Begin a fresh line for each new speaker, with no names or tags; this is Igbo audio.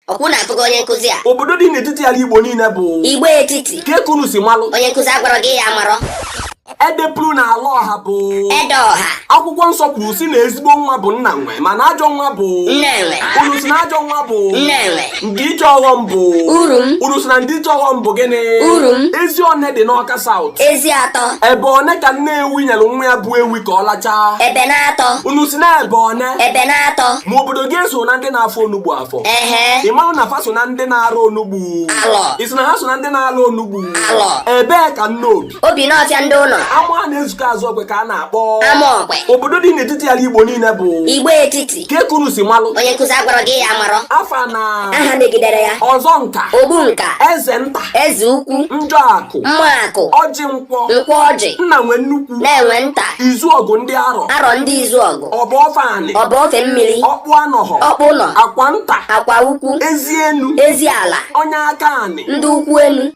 Ọkwụ na-afụgo onye nkụzi a.
Obodo dị n'etiti ala Igbo niile bụ
Igbo Etiti.
Ka unu si malụ.
Onye nkụzi agwara gị ya amarọ.
Ede pụrụ na ala ọha bụ
Ede ọha.
Akwụkwọ nsọ kwuru si na ezigbo nwa bụ nna nwe, mana ajọ nwa bụ
Nne enwe.
Unu si na ajọ nwa bụ
Nne enwe.
Ndịiche ọghọm bụ
Uru m.
Unu si na ndịiche ọghọm bụ gịnị?
Uru m.
Ezi one dị n'Ọka South?
Ezi atọ.
Ebe one ka nne ewi nyere nwa ya bụ ewi ka ọ lachaa?
Ebe na-atọ.
Unu si na ebe one?
Ebe na-atọ.
Ma obodo gị eso na ndị na-afọ onugbu afọ?
Ehe.
Ị marụ na fa so na ndị na-arụ onugbu?
Alọ.
Ị sị na ha so na ndị na-alụ onugbu?
Alọ.
Ebee ka nne obi?
Obi n'ọfịa ndị ụlọ.
Ama a na-ezukọ azụ okwe ka a na-akpọ
Ama okwe.
Obodo dị n'etiti ala Igbo niile bụ
Igbo Etiti.
Ka unu si malụ.
Onye nkụzi agwara gị ya amarọ.
Afa na
aha megidere ya.
Ọzọ nka.
Ogbu nka.
Eze nta.
Eze ukwu.
Njọ akụ.
Mma akụ.
Ọjị nkwọ.
Nkwọ ọjị.
Nna nwe nnukwu.
Na-enwe nta.
Izu ọgụ ndị arọ.
Arọ ndị izu ọgụ.
Ọba ofe anị.
Ọba ofe mmiri.
Ọkpụ anọghọ.
Ọkpụ ụlọ.
Akwa nta.
Akwa ukwu.
Ezi enu.
Ezi ala.
Onye aka anị.
Ndị ukwu enu.